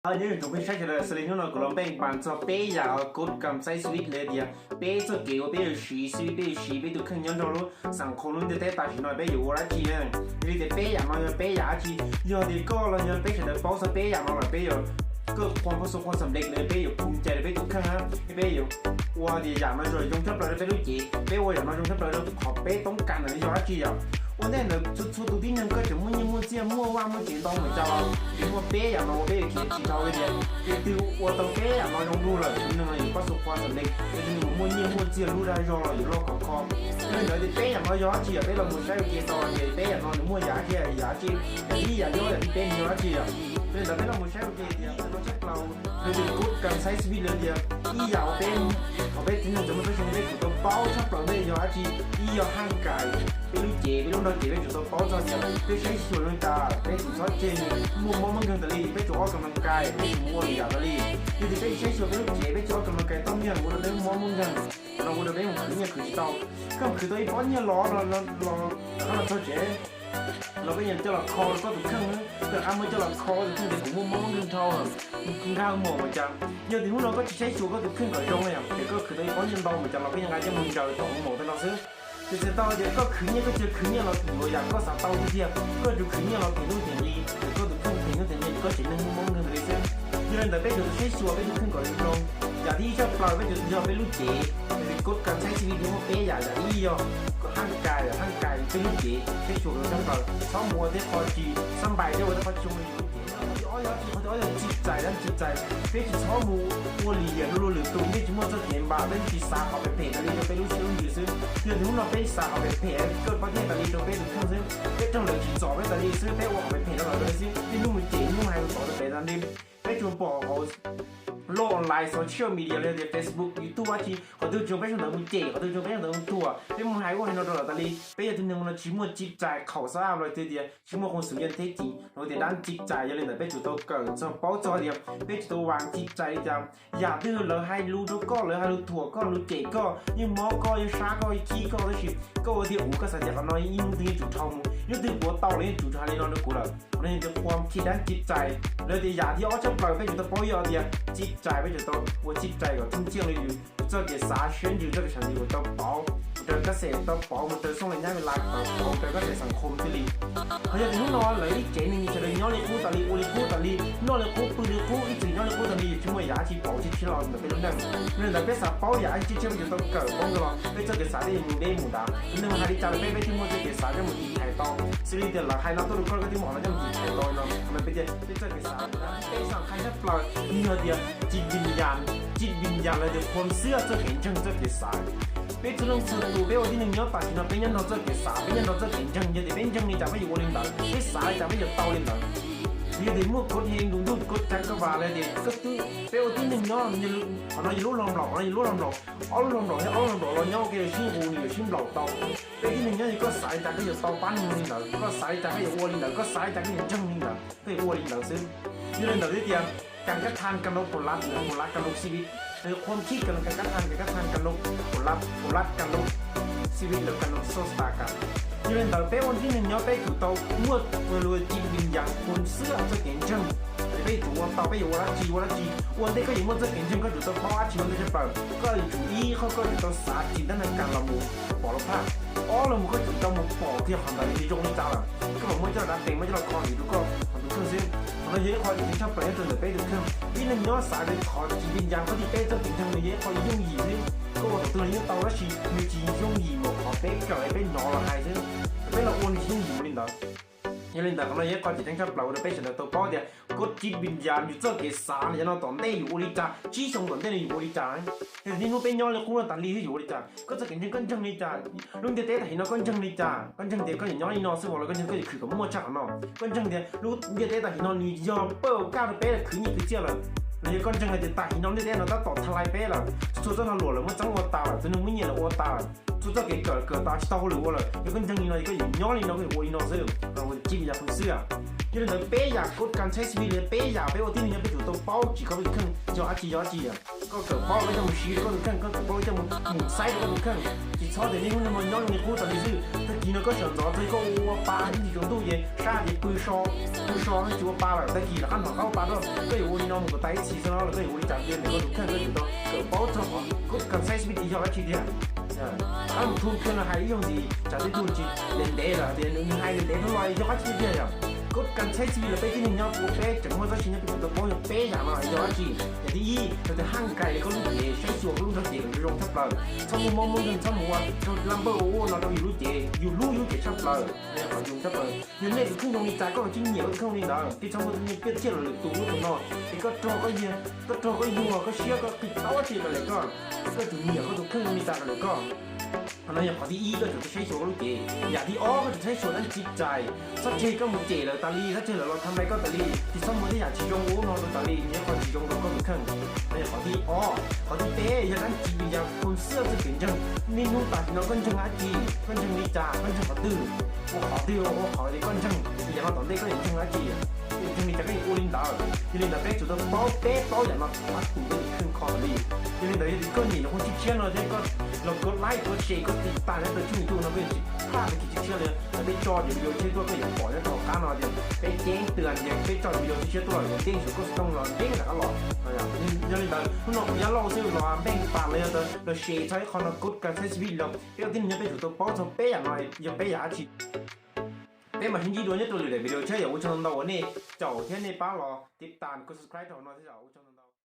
Nyob zoo tsoom phooj ywg sawv daws, xws li hnub no kuv los npeej pas txog peb yam uas kod kam xaiv xwb li tias peb txoj kev uas peb yuav siv xwb, peb yuav siv peb tus kheej nyob nrog lub xeem qhua lub ntiaj teb tam sim no peb yuav ua dab tsi na. Yog li tias peb yam no yog peb yam dab tsi? Yog tias koj los yog peb sawv daws paub txog peb yam no lawm peb yuav, koj qhua pab xu qhua xam lej peb yuav phoom cai rau peb tus kheej na, peb yuav ua tias yam no zoo tshaj plaws rau peb lub cev, peb ua yam no zoo tshaj plaws rau qhov peb toob kas ntawd yog dab tsi yom? Ua ntej ntawd txhua txhua tus tib neeg koj tseem muaj nyiaj muaj txiag muaj vaj muaj tsev ntau npaum cas los tseem muaj peb yam no uas peb yuav khiav tsis dhau li tias, tus twg ua tau peb yam no zoo dua lawm tus neeg no yuav pab xu qhua xam lej, tus neeg uas muaj nyiaj muaj txiag lub dag zog los yuav loj khov kho. Yog li ntawd tias peb yam no yog dab tsi yom? Peb los mus saib ua ke tau tias peb yam no nws muaj yam dab tsi, yam dab tsi, yam ib yam nyob yam thib peb nws yog dab tsi yom? Yog li ntawd peb los mus saib ua ke tias no tshaj plaws, nws tias kod kam xaiv xwb li tias ib yam uas peb, thaum peb tib neeg txawm muaj peb xyoo peb tsum tau paub tshaj plaws ntej yog dab tsi? Ib yog haj kais, peb lub cev, peb lub nrog cev peb tsum tau paub txog tias peb saib xyuas zoo li cas peb tsum txhob tseg nws muaj mob muaj nkeeg tas li, peb tsum ob kam nas kais, peb tsum mus ua lwm yam tas li. Yog tias peb tsis saib xyuas peb lub cev, peb tsis ob kam nas kais tau nyiaj ua rau peb muaj mob muaj nkeeg, no ua rau peb mus khwv nyiaj khwv tsis tau. Koj mus khwv tau ib pob nyiaj los, los, los, los txog tsev los peb yeej coj los kho rau koj tus kheej, koj rov qab muab coj los kho tus kheej tias kuv muaj mob muaj nkeeg dhau, nkag mom mas cas. Yog tias hnub no koj tsis saib xyuas koj tus kheej kom zoo na yom, ces koj khwv tau ib pob nyiaj ntau mas cas los koj yeej nqa coj mus ncaws tom mus mom tej no xwb. Ces txhais tau tias koj khwv nyiaj koj tsis khwv nyiaj los yuav yam koj xav tau tiag tiag, koj tsuas khwv nyiaj los them nuj them li, them koj tus kheej them nuj them li, koj tsev neeg muaj mob nkeeg li xwb. Yog li ntawd peb tsum saib xyuas peb tus kheej kom zoo. Yam thib ib tshaj plaws peb tsum yog peb lub cev, kod kam xaiv xwb li tias muaj peb yam, yam thib ib yog haj kais, haj kais peb lub cev, saib xyuas kom zoo tshaj plaws, txhob mus ua tej qho tsis xab npais thiab ua tej qho tsis zoo li lub cev. Qhov thib ob yog, qhov thib ob yog txim txais, txim txais, peb tsis txhob mus ua li yam luag lwm tus, peb tsis muaj txoj kev npam, peb tsis xav qhov phem phem tas li rau peb lub siab lub ntsws xwb. Yog tias hnub no peb xav qhov phem phem koj pab thiaj tas li rau peb tus kheej xwb, peb raug lawv tsim txom peb tas li xwb, peb ua qhov phem phem rau lawv tas li xwb, peb hnub mus cem hnub mus hais lus tod rau pem tas li. Peb tsuas pom hauv lub online social media li tias Facebook, YouTube dab tsi, qhov twg tsuas peb sawv ntawd mus cem, qhov twg tsuas peb sawv ntawd mus thuam, peb mus hais ua hais no rau lawv tas li. Peb yog tib neeg no tsis muaj txim txais khaum xab ab los tias tsis muaj qhov xwm yog theb tim los tias dab txim txais. Yog li ntawd peb tsum tau kawm txog paub txog tias peb tsum tau vas txim txais li cas. Yam twg lawv hais lus rau koj, lawv hais lus thuam koj, lus cem koj, yeej mob koj, yeej sab koj, khib koj, tab sis koj ua tiag ua koj xav tias qhov no ib hnub twg yeej tsum dhau mus, hnub twg puav tau los yeej tsum hais li no rau kuv lawm. Qhov no yog tias qhua khi dab txim txais. Lawv tias yam thib ob tshaj plaws peb tsum tau paub yog tias txim txais, peb tsum tau ua txim txais kom thoob tsiaj li yus txoj kev xav, siab ntsws, txoj kev xav ntsws kom tau pauv, mus raws kab xes tau pauv, mus raws xooj lav nyab me la tau pauv, mus raws kab xes xeem khum thiaj li. Qhov yog tias hnub no lawv ib tsev neeg sawv daws nyob li qub tas li, ua li qub tas li, noj li qub, pw li qub, ib txwm nyob li qub tas li, tsis muaj yam dab tsi pauv tshiab tshiab los ntawm peb lub neej. Yog li ntawd peb xav paub yam dab tsi tshiab tshiab peb yuav tau kawm paub nkag los peb txoj kev xav thiaj yuav mus deb mus dav. Tus neeg hais li cas los peb, peb thiaj muaj txoj kev xav coj mus tiv thaiv tau. Xws li tias lawv hais no tuaj rau koj, koj thiaj muaj qhov no coj mus tiv thaiv tau no. Qhov no peb tias peb txoj kev xav. Peb xam qhia tshaj plaws yog tias txim vim yam, txim vim yam los tias qhuam xwb txoj kev ntseeg txoj kev xav. Peb txhua leej txhua tus peb ua tib neeg nyob tam sim no peb nyob nrog txoj kev xav, peb nyob nrog txoj kev ntseeg. Yog tias peb ntseeg li cas peb yuav ua li ntawd, peb xav li cas peb yuav tau li ntawd. Yog tias muaj kod he lus ntuj, kod caj kab vas los tias koj twb, peb ua tib neeg nyob, qhov no yog lub hlau nplaum, qhov no yog lub hlau nplaum, ob lub hlau nplaum thiab ob lub hlau nplaum los nyob ua ke sib nqus nws yuav sib nplaum tau. Peb tib neeg nyob yog koj xav li cas koj yuav tau pab neeg li ntawd, koj xav li cas koj yuav ua li ntawd, koj xav li cas koj yuav ntseeg li ntawd, koj yuav ua li ntawd xwb. Yog li ntawd thiaj tias kas kab thas kas nrau pum lav, pum lav kas nrau xib vib, qhuam khib kas, kas kab thas kas kab thas kas nrau pum lav, pum lav kas nrau xib vib lawv kas nrau xoj xas kas. Yog li ntawd peb ua tib neeg nyob peb tsum tau muaj lus txim vim yam qhuam xwb txoj kev ntseeg. Peb yuav tsum ua tau, peb yuav ua dab tsi ua dab tsi, ua ntej koj yuav muaj txoj kev ntseeg koj tsum tau paub dab tsi ua ntej tshaj plaws. Koj yuav tsum ib qho koj tsum tau xav tsis tab neeg kas los mus pom lub phaj, ob los mus koj tsum tau mus pom tiag qhov ntawd zoo li cas lawm, koj mam muab coj los dab tes, muab coj los kho ris rau koj qhov tus kheej xwb. Qhov no yog ib qho tseem ceeb tshaj plaws nyob rau ntawm peb tus kheej. Tib neeg nyob xav tias qhov txim vim yam qhov thib peb txoj kev ntseeg nws yog ib qho yooj yim xwb, koj ua thaum twg los yeej tau tab sis nws tsis yooj yim mus qhov peb kawm peb hnov los hais xwb. Peb los ua nws tsis yooj yim mus li ntawd. Yog li ntawd qhov no yog ib qho tseem ceeb tshaj plaws ua rau peb sawv daws tau paub tias kod txim vim yam yus txoj kev xav no yav no tom ntej yus ua li cas, tsib xyoo tom ntej no yus ua li cas. Yog tias niaj hnub peb nyob li qub no tas li xwb yus ua li cas, koj txoj kev ntseeg koj ntseeg li cas, lub ntiaj teb tam sim no koj ntseeg li cas, koj ntseeg tias koj yuav nyob li no xwb los koj ntseeg koj yuav khwv kom muaj tshaj qhov no, koj ntseeg tias lub ntiaj teb tam sim no nws yog paj kaj rau peb khwv nyiaj khwv txiaj lawm, los yog koj ntseeg hais tias tam sim no ntiaj teb no tab tom tha lais peb lawm, txhua txoj lag luam lawv muaj txeeb ua tas lawm, txhua neeg muaj nyiaj lawv ua tas lawm, txhua txoj kev kawm kawm tas tsis tau hauj lwm ua lawm, yog koj ntseeg li no yog koj yuav nyob li no koj yuav ua li no xwb, txim vim yam qhuam xwb. Yog li ntawd peb yam kod kam xaiv xwb li peb yam peb ua tib neeg nyob peb tsum tau paub tsis kho peb tus kheej yog dab tsi yog dab tsi. Koj kawm paub koj coj mus siv rau koj tus kheej, koj kawm paub koj coj mus mus xaiv rau koj tus kheej. Tsis txhob tias niaj hnub niaj hmo nyob zoo li qub tas li xwb, tag Tsis no koj sawv ntxov txog koj ua pa ib ntsis tsaus ntuj ces sab ces pw so, pw so tsis ua pa lawm, tag kis rov qab hnov qab ua pa rau. Koj yuav ua li no mus kom tas ib txhis xwb no los koj yuav ua li cas tiag, koj tus kheej koj yuav tau kawm paub txog qhov good consensus yog dab tsi tiag. Qab mus thu kiag no hais ib zaug ntxiv tsam tej tug tsis ntev ntev lawm tias nws hais ntev ntev no los yog dab tsi tiag yom. Good consensus los peb tib neeg nyob ua peb tseem muaj txoj sia nyob peb tseem tau paub yog peb yam no yog dab tsi. Yam thib ib, yog tias haj nkais li koj lub cev, saib xyuas koj lub nrog cev kom zoo tshaj plaws, txhob muaj mob muaj nkeeg, txhob mus ua laj npawj ua ua no rau yus lub cev, yus hlub yus lub cev tshaj plaws, qhov zoo tshaj plaws. Yog nej tus kheej zoo li cas koj los tsis nyiam koj tus kheej li ntawd, ces txhob muaj tus nyiam piaj thiaj los lwm tus lub tus no, ces koj rog koj yug, koj rog koj yug, koj siab koj qis tau dab tsi los lawm koj, koj tsum nyiam koj tus kheej zoo li cas los lawm koj. Qhov no yog qhov thib ib, koj tsum tau saib xyuas koj lub cev. Yam thib ob, koj tsum saib xyuas dab tsi cais, txhob tseg koj mus cem lawv tas li, txhob tseg lawv los tham npai koj tas li, tsis txhob muaj tej yam tsis zoo ua no rau tas li, nyob qhov tsis zoo rau koj tus kheej. No yog qhov thib ob. Qhov thib peb yog dab tsi vim yam khuv xim txoj kev ntseeg. Niaj hnub tam sim no koj ntseeg dab tsi, koj ntseeg li cas, koj ntseeg qhov twg, ua qhov twg ua qhov li koj ntseeg, yam no tom ntej koj yuav ntseeg dab tsi, ntseeg li cas koj yuav ua li ntawd. Yog li ntawd peb tsum tau paub peb plaub yam no pab tus kheej kho tas li. Yog li ntawd yog tias koj nyiam cov qhov tshiab tshiab no thiab koj los kov like kov share koj tiv tas nyob rau tshooj YouTube no koj yuav tsis plam tag kis tshiab tshiab li. Peb tso cov video tshiab tuaj koj yuav pom nyob rau qab no tias peb ceeb twm tias peb tso cov video tshiab tshiab tuaj los yuav nteej saum koj xov tooj los nteej rov qab los. Yog li ntawd hnub no kuv Yaj Lauj xwb los npeej tas los yog tias los share txog ib qho no good consensus los peb ua tib neeg nyob peb tsum tau paub txog peb yam no yog peb yam dab tsi. Peb mam sib ntsib dua nyob rau lwm daim video tshiab, yog ua tsaug ntau uas nej caum thiab nej pab los tiv tas koj subscribe rau no thiab.